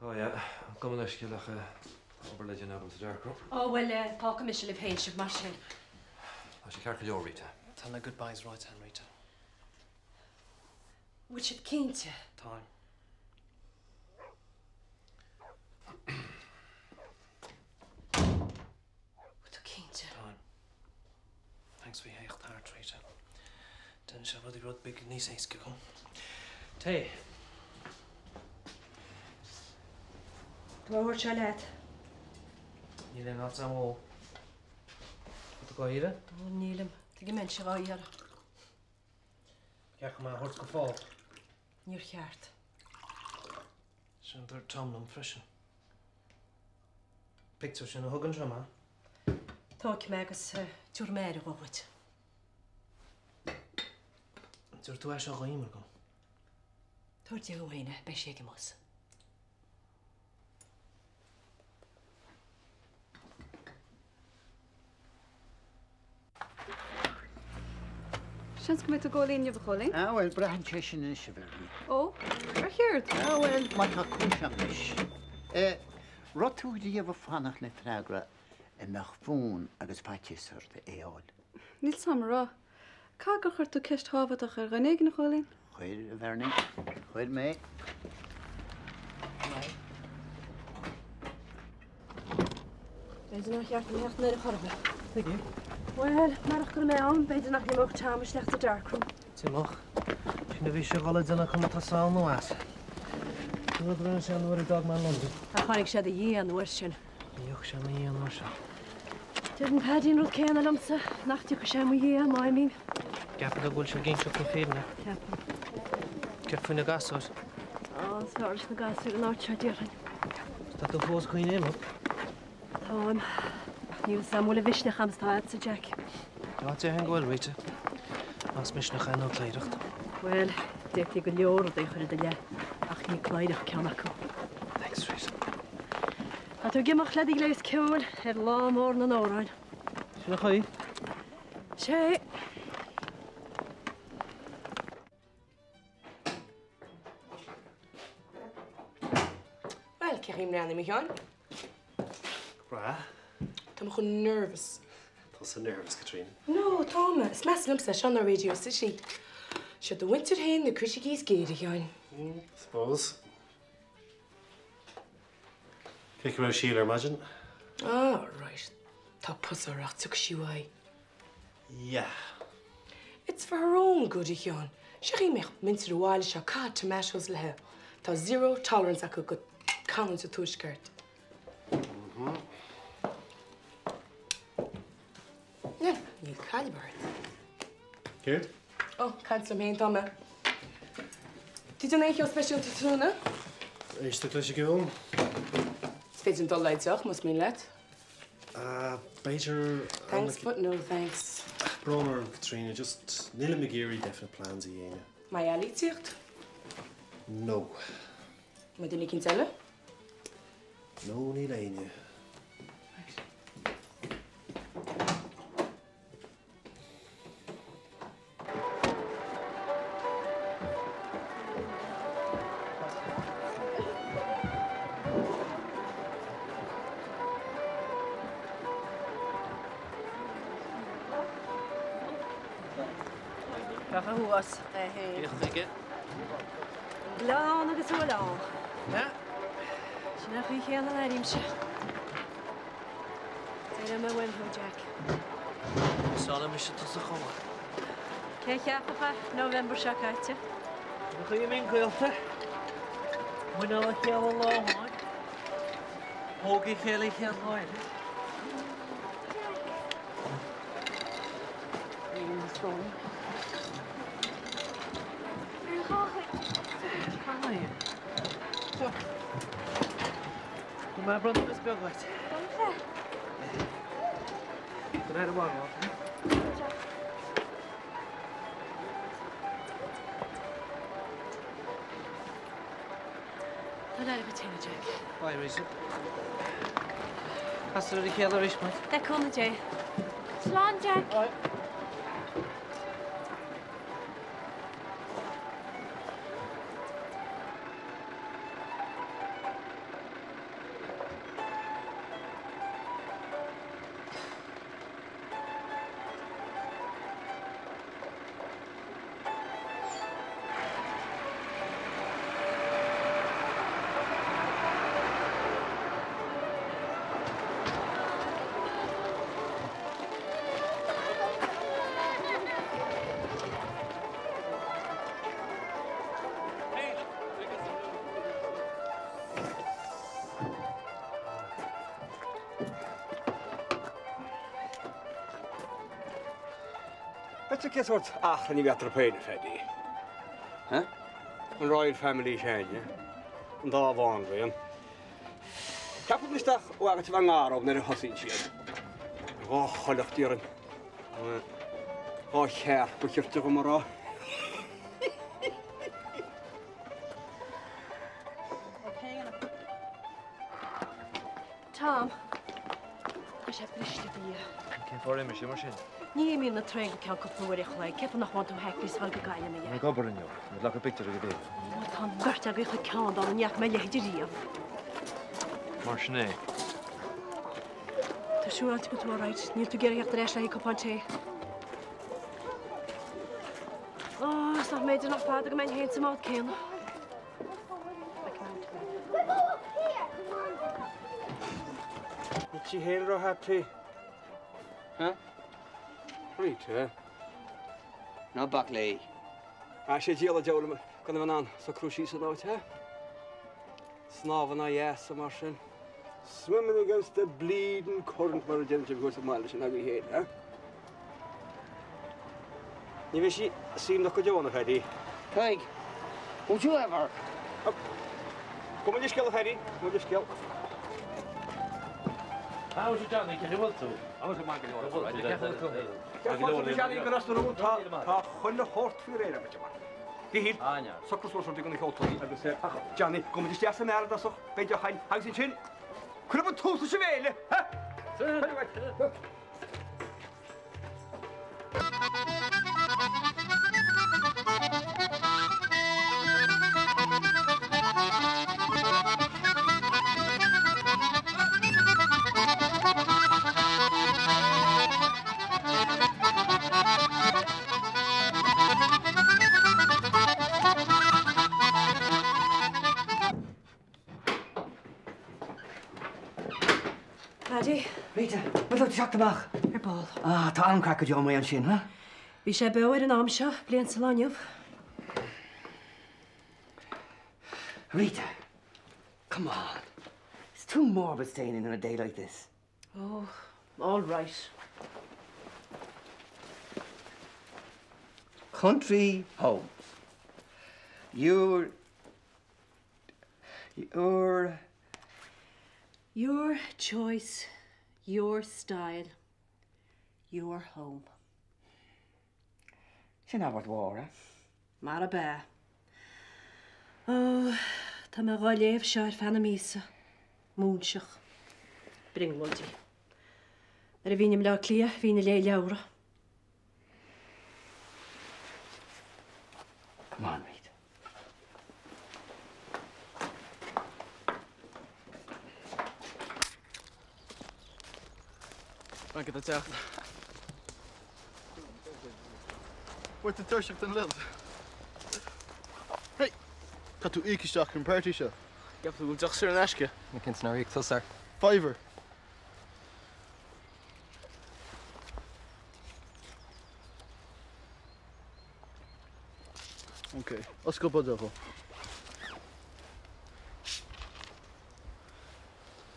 Tá, yeah. Gabh mo leithscéal ach tá obair le déanamh agam sa darkroom. Ó, bhuel, fágfaidh mise libh féin sibh mar sin. Tá sé ceart go leor, Rita. Tá na goodbyes ráite agam, Rita. Bhfuil sibh cinnte? Táim. Bhfuil tú cinnte? Táim. Thanks faoi theacht thart, Rita. Déanann sé rudaí rud beag níos éasca dhom. Tae. Tá mé a thabhairt seo leat. Níl aon áit agam ól. Bhfuil tú dhá iarraidh? Ó, nílim. Tuige a mbeinnse dhá iarraidh? Ba cheart dom é a thabhairt go fóill. Níor cheart. Sin a dúirt Tom liom freisin. Pictiúr sin a thug anseo mé. Tógfaidh mé agus tabharfaidh mé aire dhó dhuit. An dtabharfaidh tú é seo do Eimear dom? Tabhair di thú fhéin é, beidh sí ag an mbus. Seans go mbeidh tú ag ól inniu, a Chóilín. Ah, bhuel, braitheann sé sin anois, a Bhernie. Ó, ar chéard? Ah, bhuel, má tá cúis agam leis. Eh, raibh tú riamh ag fanacht le freagra a mbeadh fonn agus faitíos ort é a fháil? Níl 's a'm an raibh. Caithfidh gur chuir tú ceist thábhachtach ar dhuine éigin, a Chóilín? Chuir, a Bhernie. Chuir mé. B'fhéidir nár cheart dom theacht in ar chor ar bith. Tuige? Bhuel, marach go raibh mé ann, b'fhéidir nach n-imeodh Tom isteach sa darkroom. D'imeodh. Sin a bhí sé ag dul a dhéanamh cuma atá ann nó as. An rud a rinne sé an uair a d'fhág mé Londain. Ach tháinig sé i do dhiaidh an uair sin. Ní thiocfaidh sé i mo dhiaidh an uair seo. Deireann Paddy an rud céanna liomsa, nach dtiocfaidh sé i mo dhiaidh má imím. Ceapann tú go bhfuil sé ag inseacht na fírinne? Ceapaim. Céard faoi na gasúir? Á, is fearr leis na gasúir an áit seo, déarfainn. Tá tú fós ag cuimhneamh imeacht? Táim. Ach níl 'fhios a'm an bhfuil an mhisneach a'm is atá a'dsa, Jack. Á, déarfainn go bhfuil, Rita. Más misneach é nó cladhaireacht. Bhuel, d'fhéadfaí go leor rudaí a chur i do leith, ach ní cladhaireacht ceann acu. Thanks, Rita. Tá tú ag imeacht le do ghléas ceoil ar lá mór na n-amhrán. Sin an chaoi. Sé. Bhuel, cén chaoi a mbreathnaím, a Sheáin? Breá. Tá mé chomh nervous. Tusa nervous, Caitríona? No, tá mé. Is measa liomsa é seo ná Radio City. Siad do mhuintir féin na criticí is géire, a Sheáin. Suppose. Cén chaoi a raibh Síle ar maidin? Ah, right. Tá pus uirthi ach tiocfaidh sí uaithi. Yeah. It's for her own good, a Sheáin. Seo í mbeadh muintir an bhaile seo ag caitheamh tomatoes léi. Tá zero tolerance acu go canúint an tuaiscirt. Níl, níl cailb ort. Céard? Ó, caint liom féin atá mé. Tú ag déanamh aon cheo speisialta tráthnóna? Éisteacht leis an gceol. Is féidir linn dul le deoch más mian leat. B'fhéidir. Thanks but no thanks. Brón orm, Caitríona, just nílim ag iarraidh definite plans a dhéanamh. Mbeidh Ali ag tíocht? No. Mbeidh duine eicínt eile? No, níl éinne. Right. Rachaidh thuas é féin. Féach chuige. Gleann agus oileán. Yeah. Sin é an chaoi chéanna a airímse. D'éireodh mé uaim thú, Jack. Sála mise tusa chomh maith. Cé a cheapfadh é, November seo caite? An chaoi a mbíonn gaolta, muineál a chéile lá amháin, póg a chéile an chéad lá eile. Go mbeidh bronntanas beag uait. Domsa? Go raibh maith agat. Go n-aire duit féin, a Jack. Bye, Rita. Castar ar a chéile arís muid. Le cúnamh Dé. Slán, Jack. Bye. B'fhéidir cén sórt achrann a bhí eatarthu féin, a Phaddy? Huh? An Royal Family s'againne, an dá bhanríon. Ceapaim isteach uaidh a bheith ngar nuair a thosaíonn siad. Dhá choileach déarfainn. Dhá chearc ba chirte dhom a rá. Tom, tá sé briste Dia. Cén fáth ar imigh sé mar sin? Ní imíonn na traein go ceann cúpla uair an chloig. Ceapaim nach bhfaigheann tú hackney is fáil go Gaillimh Tá mé ag obair inniu. Tá mé ag glacadh pictiúr ag an bhféile. Ó, tá an bheirt agaibh chomh ceanndána, ní fhaca mé a leithéid ariamh. Mar sin é. Tá siúráilte go bhfuil tú alright. Níl tú ag iarraidh theacht ar ais le haghaidh cupán tae. Ó, is nach mb'fhéidir nach fada go mbeinn féin sa mbád céanna. Níl sí féin ró-happy. Huh? Rita. Ná bac léi. Ah, sé díol an diabhail gan a bheith in ann socrú síos in áit, eh? Snámhanna dheasa mar sin. Swimming against the bleeding current mar a deireann sibh thuas sa mbaile sin agaibh féin, eh? Ní bheidh sí suaimhneach go deo, a Phaddy. Tadhg, would you ever? Gabh mo leithscéal, a Phaddy, gabh mo leithscéal. Tá Johnny, cén chaoi a bhfuil tú? Tá chuile shórt faoi réir agat, Mhíchíl, socraigh suas rudaí do na ceoltóirí agus Johnny, gabhfaidh muid isteach sa mbeár i dtosach, beidh deoch againn, agus ansin, cuirfidh muid tús leis an bhféile! Paidí. Rita, bhfuil tú ag teacht amach? Ar ball. Ah, tá an-craic go deo amuigh ansin, huh? Bhí sé beo ar an am seo, bliain sa lá inniu. Rita, come on. It's too morbid staying in on a day like this. Oh, all right. Country homes. Your your Your choice, your style, your home. Sin abairt mhór, eh? Mar ab ea. Ó, tá mé dhá léamh seo ar feadh na míosa. Múinseach. Brionglóidí. Nuair a bhínn i mBleá Cliath, bhínn ag léamh leabhra. Come on, Rita. Frank atá teacht. Bhfuil tú tuirseach den lilt? Hey! Tá tú íoctha isteach ar an party seo. Ceapann tú go bhfuil deoch saor in aisce? Ní cinnte nár íoc tusa air. Fiver. Ok, oscail buidéal dhom.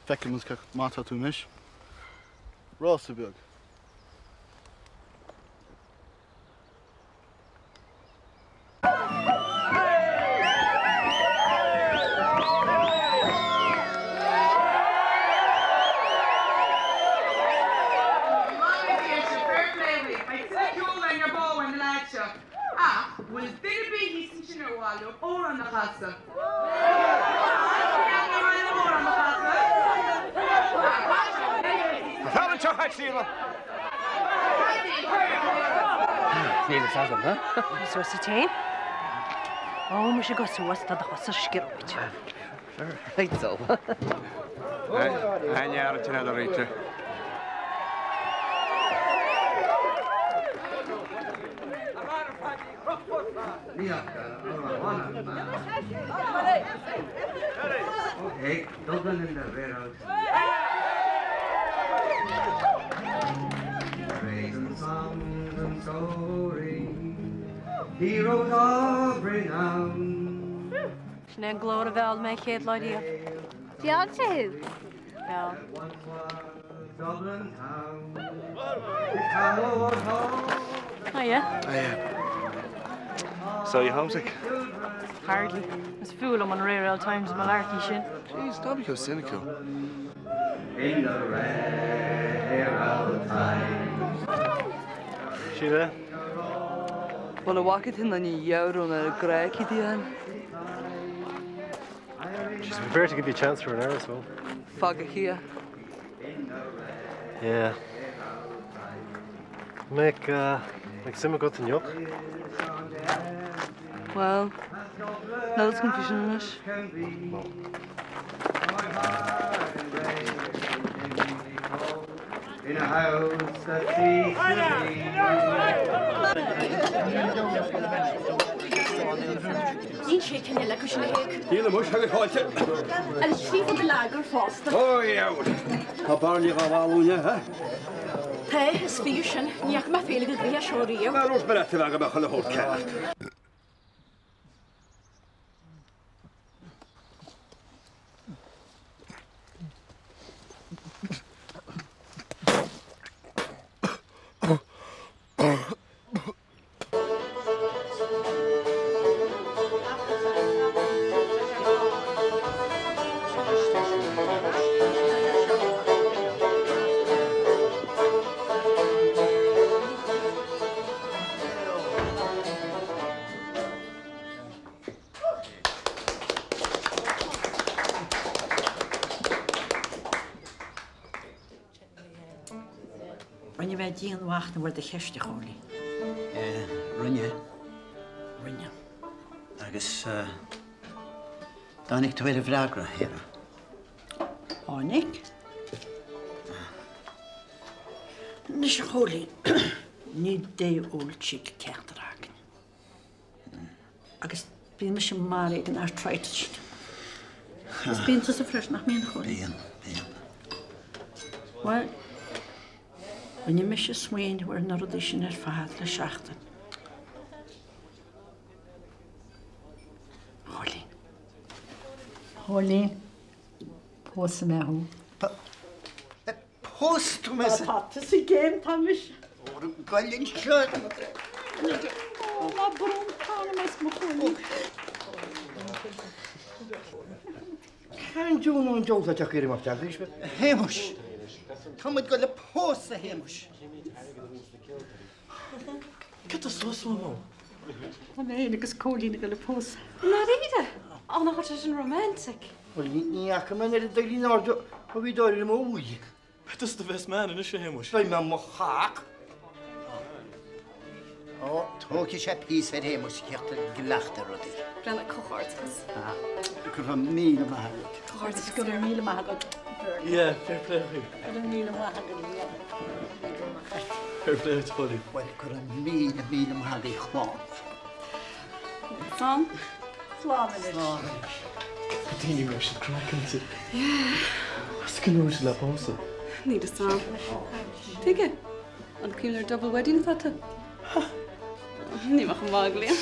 Feicfidh muid cé chomh maith atá tú anois. Rása beag. Bhfuil duine ar bith thíos ansin ar mhaith leo amhrán a chasadh? Fear anseo, a Shíle! Níl fhios agam, huh? Suas duit féin. Ó, muise gabh suas, tá do chosa sciorróid. Right so. Aine ar an Rita. Okay, Dublin in the rare Praise songs and stories, heroes of renown. Sin é an glór a mheall mé an chéad lá riamh. Mheall sé thú? Mheall. Dublin town, its hallowed hall. Hiya. Hiya. So you homesick? Hardly. Is fuath liom an Rare Old Times malarkey sin. Jeez, don't be so cynical. In the rare old times. Síle? Bhuel, an bhfaca tú na ní dheabhrónn ar an gcraic i dTian? She's prepared to give you a chance for an hour as well. Fág aici é. Yeah. Mbeadh, uh, mbeadh suim agat i ndeoch? Bhuel, níl fhios agam faoi sin anois. In a house that ceased to be. Níl sé cinn eile acu sin a Thaidhg. Níl muis agus fáilte. Agus scríofa go lagar fosta. Ó dheabhail. Tá bairnigh á bhfalú inniu, ha? Tá, is fíor sin. Ní fhaca mé féile chomh gnoitheach seo riamh. Mar dúirt mé leat a bheith go mbeadh chuile shórt ceart. Rinne mé dianmhachnamh ar do cheist, a Chóilín. Rinne. Rinne. Agus dtáinig tú ar an bhfreagra, a Shéara? Tháinig. Anois, a Chóilín, ní day-old chick ceachtar againn. Agus bíonn mise maraithe ag an arthritis sin. Agus bíonn tusa freisin, nach mbíonn, a Chóilín? Bíonn, bíonn. Bhuel, rinne mise smaoineamh ar na rudaí sin ar fad le seachtain. A Chóilín. A Chóilín, pósfaidh mé thú. Pósfaidh tú mé. Tá tusa i gcéim, tá mise. Goil anseo. Ó, ná brón orm as mo Chóilín. Cén diabhal nó an diabhal atá ag éirí amach deacair? A Shéamuis! Tá muid ag dul a pósadh, a Shéamuis! Cad tá suas, a Mhamó? Tá mé féin agus Cóilín ag dul a pósadh. I ndáiríre? Ó, nach bhfuil sé sin romantic? Bhuel, ní fhaca mé an oiread daoine in airde ó bhí Dáire i mo bhuí. Beidh tusa the best man anois, a Shéamuis. Beidh mé i mo chac. Ó, tógfaidh sé píosa ar Shéamus theacht i gcleachtadh ar rudaí. Breathnaigh, comhghairdeas. Go raibh míle maith agat. Comhghairdeas. Go raibh míle maith agat. Yeah, fair play dhaoibh. Go raibh míle maith agat. Fair play duit, Chóilín. Bhuel, go raibh míle, míle maith agaibh, a chlann. Slán. Slán anois. Slán anois. Daoine go raibh siad craiceáilte. Yeah. As go ndúirt le pósadh. Níl fhios a'm. Tuige? An cuimhin ar double wedding atá tú? Ní bheadh an maith ag Liam.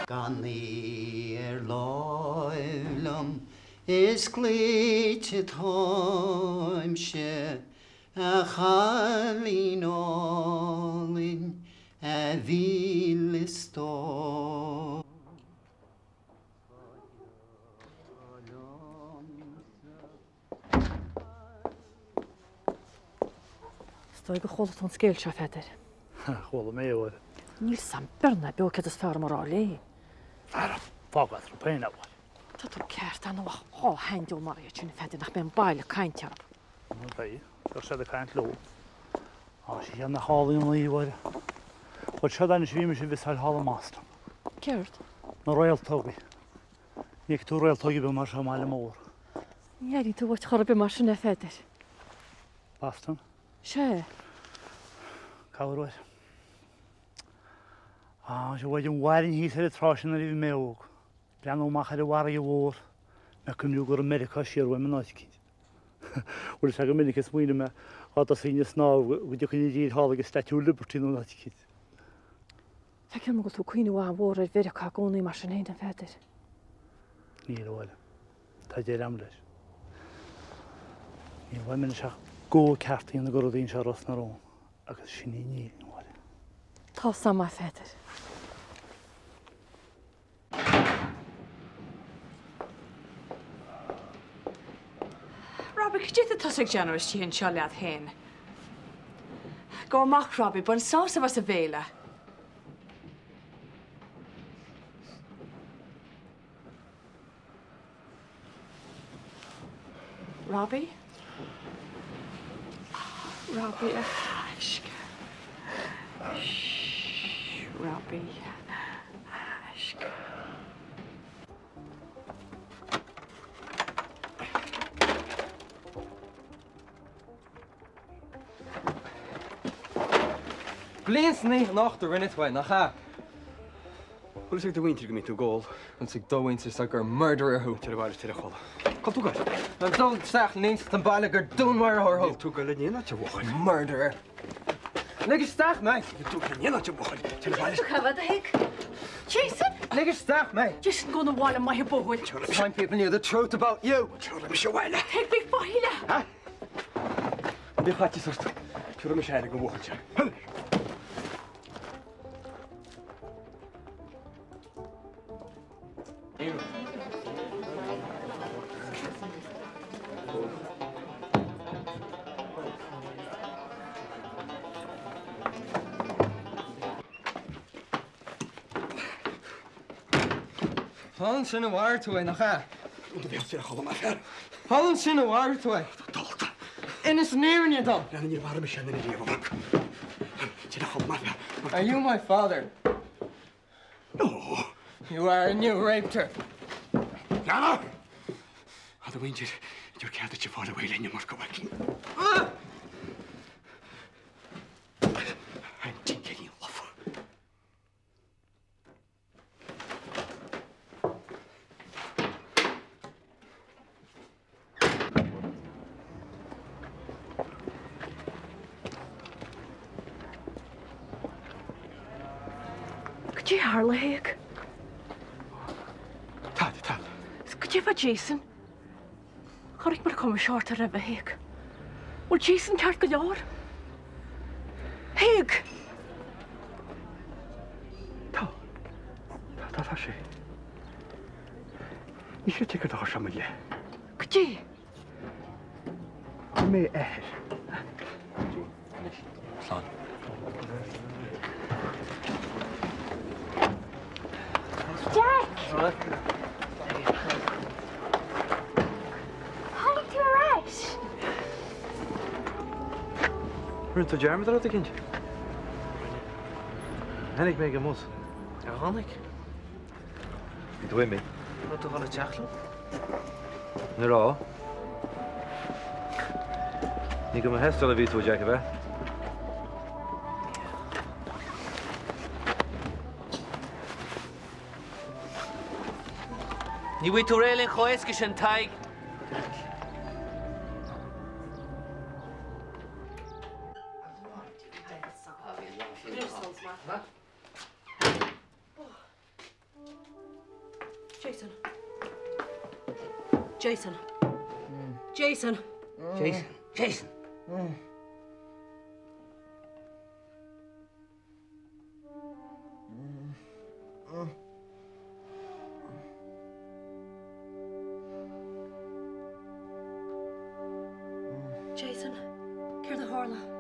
Gan í ar láimh liom is cloíte táimse, a chailín álainn, a mhíle stór. Is dóigh gur chuala tú an scéal seo, a Pheadair. Chuala mé, a Mháire. Níl 's a'm beo ná beo céard is fearr dom a rá léi. Ara, fág eatarthu féin é, a Mháire. Tá tú ceart, ar ndóigh, ach dhá sheandiabhal mar iad sin, a Pheadair, nach mbeidh an baile ag caint orthu. Beidh, bheadh siad ag caint leo. Tá sí ana álainn í, a Mháire. Bhuel, seo anois a bhí mise a mhissáil thall i mBoston. Céard? Na réaltógaí. Ní fheicfidh tú réaltóg ar bith mar seo i mbaile mór. Ní airíonn tú uait chor ar bith mar sin, a Pheadair. Boston? Sea. Cá huair? Á, sea, bhuel, an mhairfinn thíos ar an trá sin nuair a bhí mé óg. Breathnú amach ar an bhfarraige mhór, mé ag cuimhniú go raibh Meiriceá siar uaim in áit eicínt. Bhuel, is ea go minic a smaoinigh mé dhá dtosóinn ag snámh go dtiocfainn i dtír thall ag an Statue of Liberty nó in áit eicínt. Feictear dom go bhfuil tú ag cuimhniú an-mhór ar Mheiriceá i gcónaí mar sin féin, a Pheadair. Níl, a Mháire. Tá deireadh agam leis. Níl uaim anois ach go ceart a dhéanamh de rudaí anseo i Ros na Rún agus sin í an fhírinne, a Mháire. Tá's a'm, a Pheadair. Robbie, cad é atá tusa ag déanamh istigh anseo leat féin? Gabh amach, Robbie, bain sásamh as an bhféile. Robbie? Robbie, a thaisce. Shh, Robbie, a thaisce. Bliain san oíche anocht a rinne tú é, nach ea? Bhfuil fhios ag do mhuintir go mbíonn tú ag ól? Bhfuil fhios ag do mhuintir sa gur murderer thú. Tar abhaile, tar a chodladh. Cá bhfuil tú ag goil? Ag dul isteach le n-inseacht don bhaile gur dúnmharfóir thú. Níl tú ag goil in aon áit, a bhuachaill. Murderer. Lig isteach mé! Níl tú ag goil in aon áit, a bhuachaill. Tar abhaile. Cá bhfad a thig? Jason! Lig isteach mé! Jason, gabh 'na bhaile maith an buachaill. It's time people knew the truth about you. Tabharfaidh mise abhaile. Thig, bí faichilleach. Bhí faitíos ort. Tabharfaidh mise aire don bhuachaill seo. Ansin a mharaigh tú é, nach ea? Do bhéal tar a chodladh, a fhear. Thall ansin a mharaigh tú é. Dálta. Inis an fhírinne dom. Leana níor mharaigh mise aon duine riamh, a mhac. Déanadh chomh maith. Are you my father? No. You are and you raped her. Leana! Tá do mhuintir idir cead duit fáil away linn mar go bhfeicfinn. An tincéirín lofa. Cad é a tharla, a Thaidhg? Tada, tada. Is cad é fá Jason? Chonaic mé cuma seo ort roimhe, a Thaidhg. Bhfuil Jason ceart go leor? Thaidhg! Tá. Tá, tá, tá sé. Ní sé tuige do chuir sé mo leith. Cad é? Ní mé a athair. Slán. Jack! Tháinig tú ar ais! Rinne tú dearmad ar rud eicínt? Tháinig mé ag an mbus. Ar tháinig? Bhí tú imithe. Raibh tú ag dul ag teacht liom? Ní raibh. Ní do mo thástáil a bhí tú, Jack, ab ea? Ní bhfaighidh tú réidh linn chomh héasca sin, Tadhg. Jason. Jason. Jason. Jason. Jason. Jason, céard a tharla?